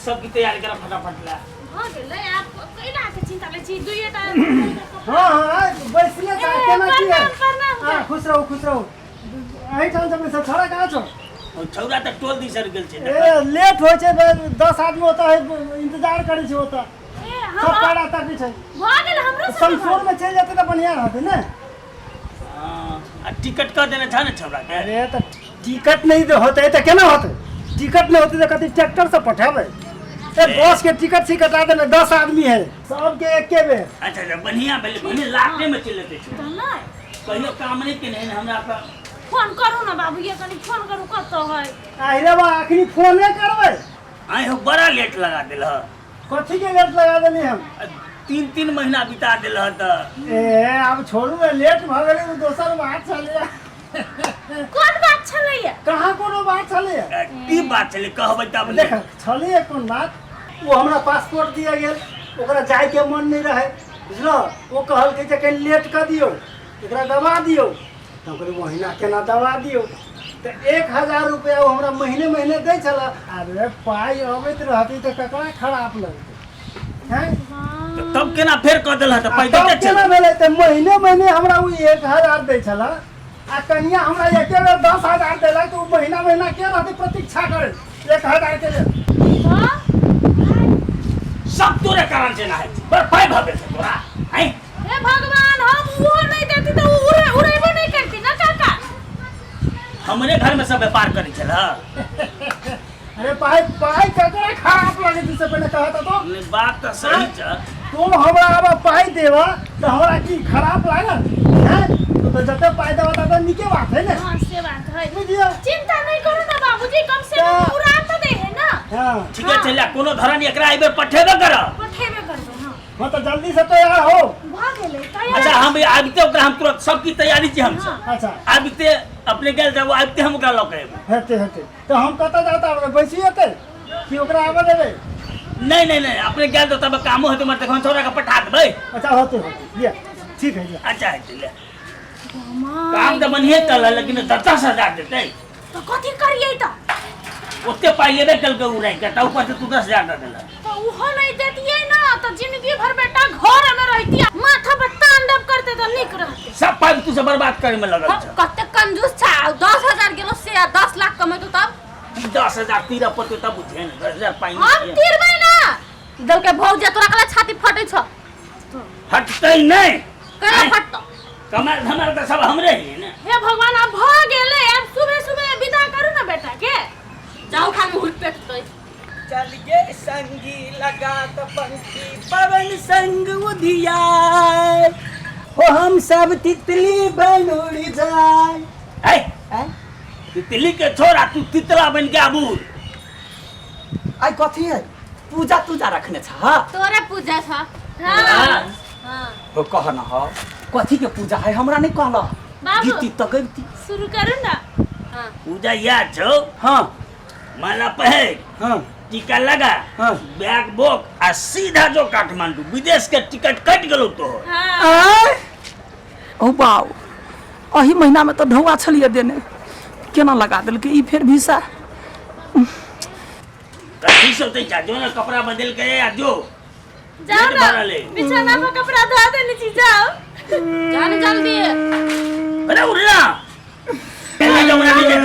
सबकी तैयारी कर फटाफट ला। भऽ गेलै आब, कैला के चिंता लै छी दुइएटा। हाँ हाँ, बैसले ए, था केना की है? प्रणाम, प्रणाम। हाँ, खुश रहू, खुश रहू। एहिठाम जब सब छौड़ा कहाँ छौ? ओ छौड़ा तऽ टोल दिस गेल छै। ए, लेट होइ छै, 10 आदमी ओतऽ है, इंतजार करै छै ओतऽ। ए, सब हम पारा ताकै छै। भऽ गेल हमरो सब। शमशोर में चलि जेतै तऽ बढ़िया रहतै ने। हाँ, आ टिकट कऽ देने छह ने छौड़ा के? अरे, तऽ टिकट नहि होतै तऽ केना होतै? टिकट नहि होतै तऽ कथी ट्रैक्टर से पठेबै? ए, बस के टिकट छी कटा देने, 10 आदमी है, सबके एके बेर। अच्छा अच्छा, बढ़िया भेलै, भने लाटे में चलि जेतै छौड़ा। तऽ नहि कहियो काम नहि केने हन हमरा पर। फोन करू ने बाबू, ये कनि फोन करू, कतऽ है? अरे बा, अखनी फोने करबै। आइ हो, बड़ा लेट लगा देलह। कथी के लेट लगा देली हम? 3-3 महीना बिता देलह तऽ। ए, आब छोड़ू ने, लेट भऽ गेलै ओ दोसर बात छलैया। कोन बात छलैया? कहाँ कोनो बात छलैया। की बात छलै, कहबै तब ने। देख, छलैया कोन बात, ओ हमरा पासपोर्ट दिया गेल, ओकरा जायके मन नहि रहै, बुझलो? ओ कहलकै जे कनि लेट कऽ दियौ, एकरा दबा दियौ। तऽ हम कहलियै महीना केना दबा दियौ? तऽ 1000 रुपया ओ हमरा महीने महीने दै छलए। अरे, पाइ अबैत रहतै तऽ ककरा खराब लगतै, हैं? तऽ तब केना फेर कऽ देलह? तऽ आ पाइ तब दैते केना छल। भेलै? तऽ महीने महीने हमरा ओ 1000 दै छलए आ कनिया हमरा एके बेर 10,000 देलक, तऽ ओ महीना महीना के रहतै प्रतीक्षा करै 1000 के लेल? तऽ सब तोरे कारण से ना होइ छै, बड़ पाइ भऽ गेल छै तोरा, आँय? हे भगवान, हम उहो नहि देती तऽ उ उड़े उड़ेबो नहि करती ना काका। हमरे घर में सब व्यापार करै छल। अरे, पाइ पाइ ककरा खराब लगै छै से पहिने कहत तो। नहीं, बात तऽ सही छै। तुम हमरा आब पाइ देबऽ तऽ हमरा की खराब लागत? हैं? तो तऽ जते पाइ देबऽ तते नीके बात है ने। हाँ, से बात है। बुझियौ। चिंता नहीं करू ना बाबूजी, कम से कम तऽ- उड़ा तो दे है ना। हाँ। ठीके छै, ले कोनो धरन एकरा एहि बेर पठेबे करब। पठेबे करबै, हाँ। हाँ, तऽ जल्दी से तैयार हो। भऽ गेलै तैयार। अच्छा, हम आबिते ओकरा हम तुरंत सबकी तैयारी छी हम। हाँ। अच्छा। आबिते अपने गेल जाबो, आबिते हम ओकरा लऽ के एबै। हेतै हेतै। तऽ हम कतऽ जाता, बैसी हेतै कि ओकरा आबऽ देबै? नहीं नहीं नहीं, अपने गेल तो तब कामो हेतै मर, तखन छोरा के पठा देबै। अच्छा, होते होते लिअ, ठीक है, लिअ। अच्छा, हेतै, ले। काम तऽ बढ़िए चल, लेकिन 10,000 देतै। तऽ कथी करियै तऽ? ओते पाइ लेबे केलकै उ राखि के, तऽ ऊपर से तू 10,000 दऽ देलक। तऽ उहो नहीं देतियै ना तऽ जिंदगी भर बेटा घर में रहती, माथा पर तांडव करते तऽ नीक रहते। सब पाइ तू सब बर्बाद करे में लगल छ। कते कंजूस छ, 10,000 गेलो से आ 10 लाख कमेतो तब। 10,000 तीर पड़तै तब बुझे ने, 10,000 पाइ हम नहि। तीरबै ना। देलकै भौजी, तोरा कला छाती फटै छ? फटतै नहि। केना फटतौ? कमर धमर तऽ सब हमरे ही ने। हे भगवान, आब भऽ गेलै, आब सुबह सुबह विदा करू ना बेटा के। जाऊ खान मुहूर्त पेट दे। चल गे संगी लगा त पंखी पवन संग उधियाए हो, हम सब तितली बन उड़ जाए। है तितली के छोड़ा, तू तितला बन के आबू। आई कथी है, पूजा तूजा रखने छ? हाँ। तोरे पूजा छ। हाँ। हाँ। हो, कह न हो, कथी के पूजा है? हमरा नहीं कहला। बाबू। गीती त गबती। शुरू करू ना। हाँ। पूजा याद छौ? हाँ। माला पहिर, हाँ, टीका लगा, हाँ, बैग बोक आ सीधा जो काठमांडू, विदेश के टिकट कट गेलो तो। हाँ। आय ओ बाउ, एही महीना में तो ढौआ छलिए देने, केना लगा देलकै ई फेर भिसा? कथी सोचै छा? जो ना, कपड़ा बदल के आ जो। जाओ लेट ना। भऽ रहलै। बिछाना पर कपड़ा धो देने छी, जाओ। जान जल्दी। अरे उठ ना, चल जाओ ना, नीचे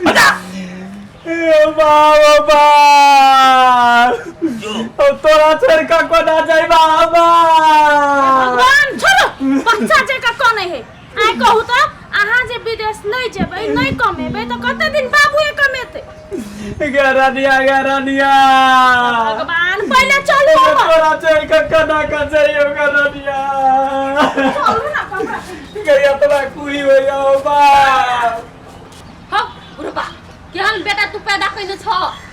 बता। ए बाबा बाप। जो। ओ तोरा छोड़ के कोना जाय बाबा? भगवान, छोड़ो, बच्चा जकाँ कनै है। आइ कहू तऽ, अहाँ जे विदेश नहि जेबै, नहि कमेबै, तऽ कते दिन बाबुए कमेतै? गे रानिया, गे रानिया। भगवान, पहिले चलू हमर। तोरा छोड़ के कोना के जाइयो गे रानिया? चलू ना, कपड़ा। गे एतना कुही हो जाओ बाप। हौ बुढ़बा, केहन बेटा तू पैदा कइने छ,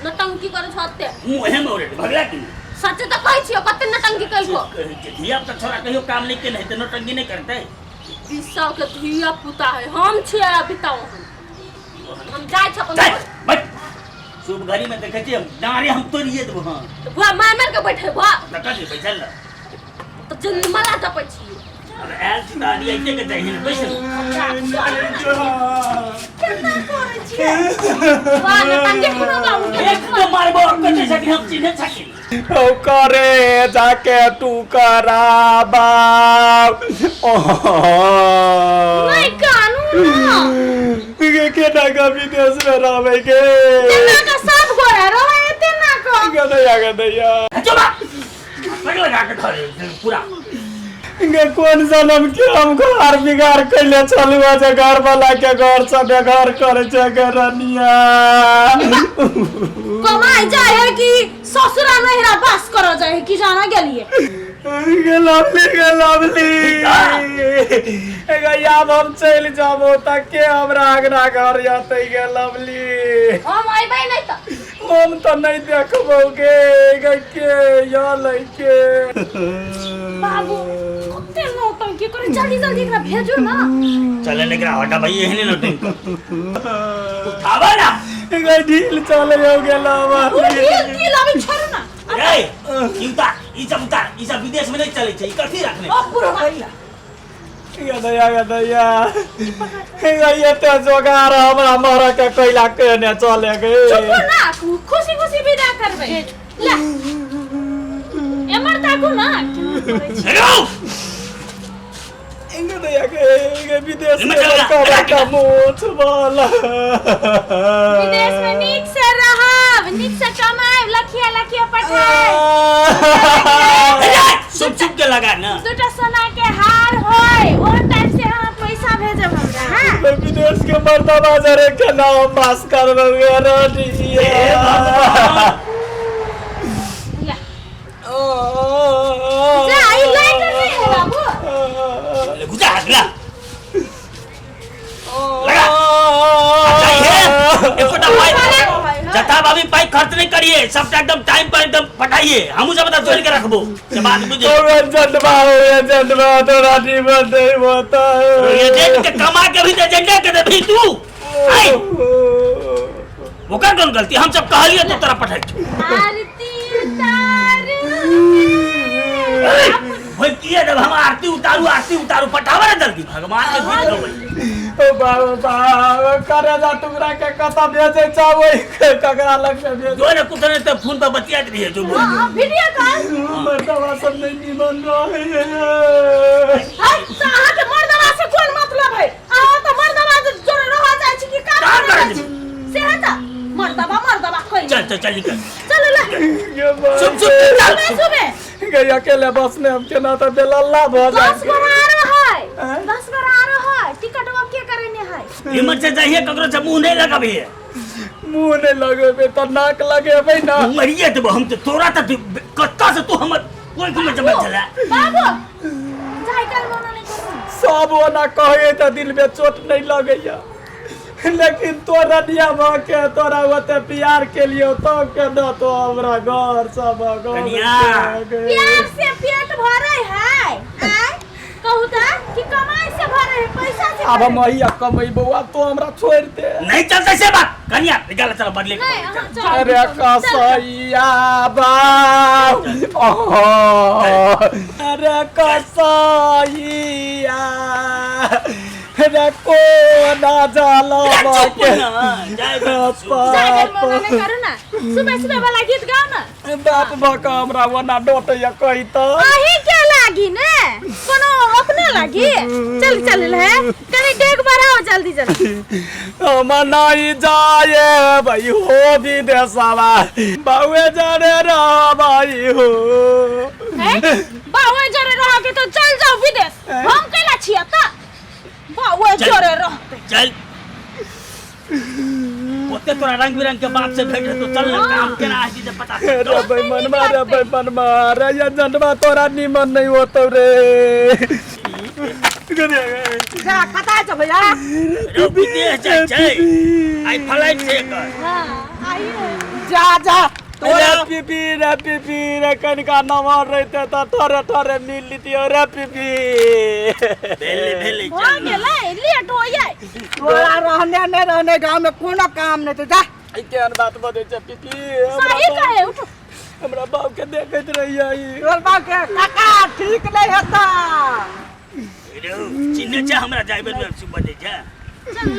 नटंकी करै छ अत्ते। मुँह एहन औरे भगला कि नहि? सच तऽ कहै छियौ, कते नटंकी कइलको। कहै छै धिया पुता छोरा कहियो काम नहि केने हेतै, नौटंकी नहि करतै? 20 साल के धिया पुता है, हम छियै बिताओ, हम जाइ छी अपन। चल बैठ, शुभ घड़ी में देखै छियै, डाँरे हम तोड़िए देबो। हँ। तऽ बुआ मार मार के बैठे बुआ। तऽ कथी बैठल रह? तऽ जन्मला जपै छी। अब आयल छी तऽ अरियाइते के चाही ने, बैस ने। केना करै छियै? बुआ नटंकी कोनो बाबू के। देख के मारबो कते सकी हम चिन्हे सकी। ओ करे जाके तू कराबा। नहीं कानू ना। के केना का विदेश में रहबै के? तेना का सब गोरा रहे तेना का। गदैया गदैया। चुप लग लगा के धरे पूरा। गे कोन जनम के हम घर बिगाड़ कैले चलू जे घर वाला के घर से बेघर करे छै गे रनिया। कमाई जाए है कि ससुरा नहिरा बास कर जाए है कि जाना गेलिए। गे लवली गे लवली गे आब हम चलि जाबो त के हमरा अगना घर जतै गे लवली? हम अइबै नहीं त। हम त नहीं देखबो गे गे के या लैके। बाबू कते नौटंकी करे, जल्दी जल्दी एकरा भेजू ना। चले लेकिन हटा भाई एहने नौटंकी उठावा ना। गे ढील चले हो गे लवली। ढील ढील अभी छोड़ू ना। ए ई उतार, ई सब उतार, ई सब विदेश में नहीं चले छै, ई कथी रखने? ओ बुढ़वा गदैया गदैया गैया ते जोगार हमरा मर के कैला केने चले गे। चुप ना, खुशी खुशी विदा करबै। ले एमर ताकू ना केना करै छी। हेलो गदैया के गे विदेश में एमे चल बड़का बड़का मोछ वाला। विदेश में नीक से रहब, नीक से कमाएब, लखिया लखिया पठाएब। चुप चुप के लगा ना। दूटा सोना के हार होय ओहन टाइप से अहाँ पैसा भेजब हमरा। हां विदेश के मर्दा बाजार के नाम बास करबै गे रनिया। ले जा ई लाइटर नहीं है बाबू। ले गुजा अगला लगा चाहिए एकोटा पाई जता भाभी पाई खर्च नहीं करिए, सबटा एकदम टाइम पर एकदम पटाइए। हमू सब जोड़ के रखबो से बात बुझे। ओ एजेंटबा हो एजेंटबा तोरा जीवन नहीं होता। एजेंट के कमा के भी एजेंट के देबी तू। आई ओकर कोन गलती? हम सब कहलिए तो तोरा पठाइ छौ। आरती उतारू भाई किए जब हम आरती उतारू आरती उतारू पठावा ना जल्दी भगवान के गीत गबै। ओ बाबा बाबा करे जा टुकड़ा के कत भेजे चाहबै ककरा लग से भेज। जो ने कुछ ने त फोन पर बतियात रहिए जो बोल। हां वीडियो कॉल। मर्दवा सब नहीं निमन रहे। हाय त अहाँ के मर्दवा से कोन मतलब है? अहाँ त मर्दवा से जोरे रह जाय छी कि काम काम करे करे छी? से है त मर्दवा मर्दवा कहि। चल चल चल निकल। चल ले चुप चुप चल। सुबह सुबह गई अकेले बस में हम केना त बेलल्ला भ जाय। 10 बार आ रहा है, 10 बार आ रहा है। टिकटवा के करेने है? हिम्मत से जाइए ककरो से मुंह नहीं लगाबिए। मुंह नहीं लगेबे त नाक लगेबे ना। मरिए देबो हम तो तोरा त कत्ता से तू हमर कोई घुमे जमे चला। बाबू जाय काल मना नहीं करू। सब ओना कहे त दिल में चोट नहीं लगैया, लेकिन तोरा रनिया भ के तोरा ओते प्यार के लिए तो के न तो हमरा घर सब घर प्यार से पेट भरे है। आय कहू त कि कमाई से भरे है पैसा से। अब हम अहिया कमेबो अब तो हमरा छोड़ दे। नहीं चलते से बात कन्या निकाल चल बदले। अरे कसैया बा अरे कसैया रे कोना जाला के करू ना सुबह सुबह वाला गीत गाओ ना। बाप भक हमरा ओना डोटैया कहि त अही के लागी ने कोनो अपने लागी। चल चल है कनी डेग बढ़ाओ जल्दी जल्दी। हम नहीं जाए भाई हो विदेशवा बाउए जाने रह भाई हो। बाउए जरे रह के तो चल जाओ विदेश। हम कैला छिया त बाउए जरे रहते। चल ओते तोरा रंग बिरंग के बाप से भेट तो चल ना काम केना है जे पता। रे बेईमानवा रे बेईमानवा रे ये जनवा तोरा निमन नहीं होतो रे। जा कता छ भैया? रे विदेश जाय छै आई फ्लाइट से कर। हां आई जा जा तोरा पीपी रे पीपी रे कनिका नमर रहते त थोड़े थोड़े मिल लितियो रे पीपी। भेले भेले हो गेलै लेट हो जाय। तोरा रहने नहीं रहने गांव में कोनो काम नहीं तो जा। ई केहन बात बजै छै पीपी? सही कहे उठो। हमरा बाप के देखैत रहियै। तोर बाप के काका ठीक नहीं हेता। रे चिन्ह छै हमरा जाइबे में बजै छै। चल।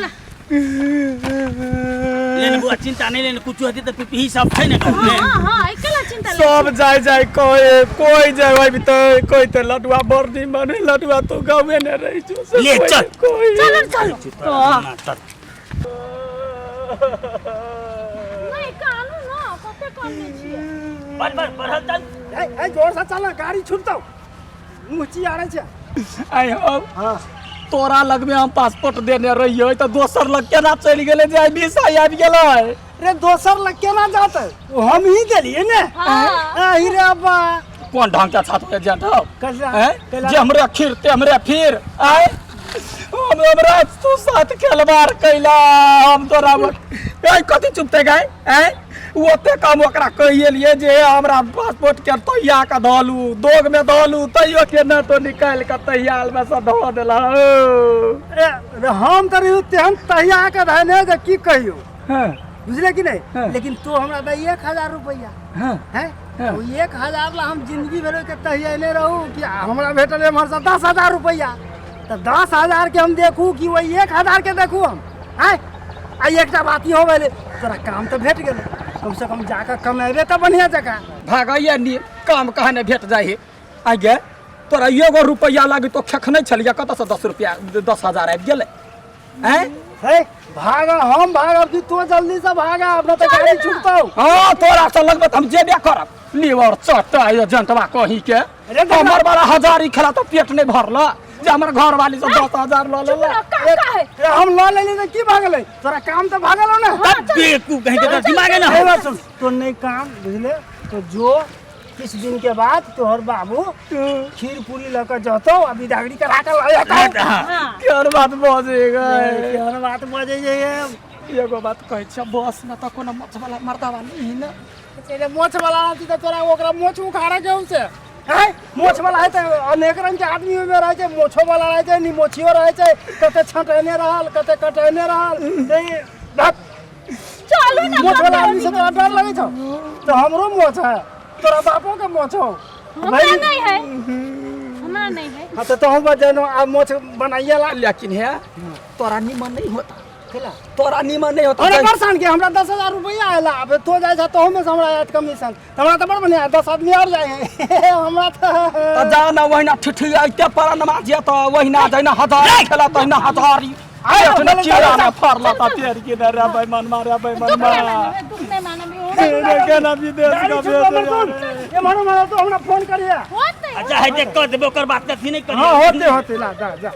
लेने बुआ चिंता नहीं लेने कुछ होती तो पिपही सब छै ने गाँव में। हाँ हाँ अकेला चिंता ले सब जाय जाय कहे कोई जाय भाई तो कोई तो लडुआ बड़ निमन है लडुआ तो गाँवे ने रही जो से ले कोई चल। कोई चलो चलो ना, चल। नहीं कानू ना कते कानने छियै बस बस बढ़ल चल ए ए जोर से चल गाड़ी छूटतौ मुँह चियारै छै। आइ हम हाँ तोरा लगमे हम पासपोर्ट देने रहियै तऽ दोसर लग केना चलि गेलै जे आइ वीसा आबि गेलै? रे दोसर लग केना जाते, वो हम ही देलिए ने। हाँ। आही रे अब्बा, कोन ढंग के छात्र एजेंट हौ? कैला हैं? कैला जे हमरे खीर ते हमरे फिर आय हम हमरा तू साथ खेलबार कैला हम तोरा ए कथी चुपते गए हैं? ओते काम ओकरा कहि एलियै जे हमरा पासपोर्ट के तहिया के धलू दोग में धलू तैयो के न तो निकालि के तहिया में से धो देला। रे रे हम तऽ रहियो तेहन तहिया के धने जे की कहियो। हाँ बुझले कि नहीं? हाँ। लेकिन तू हमरा दे 1000 रुपया। हाँ हैं? हाँ। ओ 1000 ला हम जिंदगी भर के तहिया रहू कि हमरा भेटल एम्हर से 10,000 रुपया, तऽ 10,000 के हम देखू कि वही 1000 के देखू हम? आँय आ एकटा बात इहो भेलै, तोरा काम तऽ भेट गेलै, कम से कम जाकऽ कमेबे तऽ बढ़िआँ जकाँ। भागैया नी काम कहने भेट जाइ है। आइ गे तोरा एगो रुपैआ लागी तो खेखने छलियै, कतऽसँ 10 रुपया 10,000 आबि गेलै? आँय हे भाग, हम भागब कि तू जल्दी से भागा, अपना तऽ गाड़ी छूटतौ। हाँ तोरा से लगबे तऽ हम जेबे करब। लीवर चट्टा एजेंटवा कही के रे देखा। हमर बड़ा हजारी खेला तो पेट नहीं भरल जे हमर घर वाली से 10,000 लऽ चुप लेला। रह, का का है? रे हम लऽ लेली तऽ की भागलै, तोरा काम तऽ भागल हो ने। तब बेवकूफ कहीं के दिमागे ना ए हो। बात सुन, तो नहीं काम बुझले तो जो किछु दिन के बाद तोहर बाबू खीर पूरी लऽ कऽ जतौ आ बिदागरी करा के लऽ जेतौ। हाँ। हाँ केहन बात बजेगा? केहन बात बजै जे एगो बात कहै छियै, बस में तऽ कोनो मोछ वाला मर्दावा नहीं है ने? रे मोछ वाला रहती तऽ तोरा ओकरा मोछ उखाड़े के से हैं? मोछ वाला है तऽ अनेक रंग के आदमी ओहिमे रहै छै, मोछो वाला रहै छै, निमोछियो रहै छै, कते छँटेने रहल कते कटेने रहल। धत्, चलू ना मोछ वाला कतौ आदमी से तोरा डर लगै छौ? तऽ हमरो मोछ है, तोरा बापो के मोछ हो। हमरा नहीं है, हमरा नहीं है। हाँ तऽ तोहूँ बजेनो आ मोछ बनाइए ला। लेकिन है तोरा निमन नहीं होता। केला? तोरा निमन नहीं होता। अरे परेशान के हमरा 10,000 रुपया आएला, अब तो जाइ छ तोहू में से हमरा आयत कमीशन, तऽ हमरा तऽ बड़ बढ़िया 10 आदमी और जाइ है हमरा तऽ। तऽ जा ना वहिना ठिठी आइते पर नमाज तऽ वहिना जहिना हजार खेला तहिना हजारी आय, पेट ने बोले, कीड़ा चल, ने चल। फरला ता पेड़ के ने रे बेईमान मारे बेईमान दुख नहीं मारे। मानब, दुख नहीं मानब। रे केना विदेश गाड़ी का छुटलो हमर सुन, भेज एम्हर ओम्हर तो हमरा फोन करिए। होते अच्छा है देख कर देबे ओकर बात कथी नहीं करिए। हाँ होते होते ला जा जा।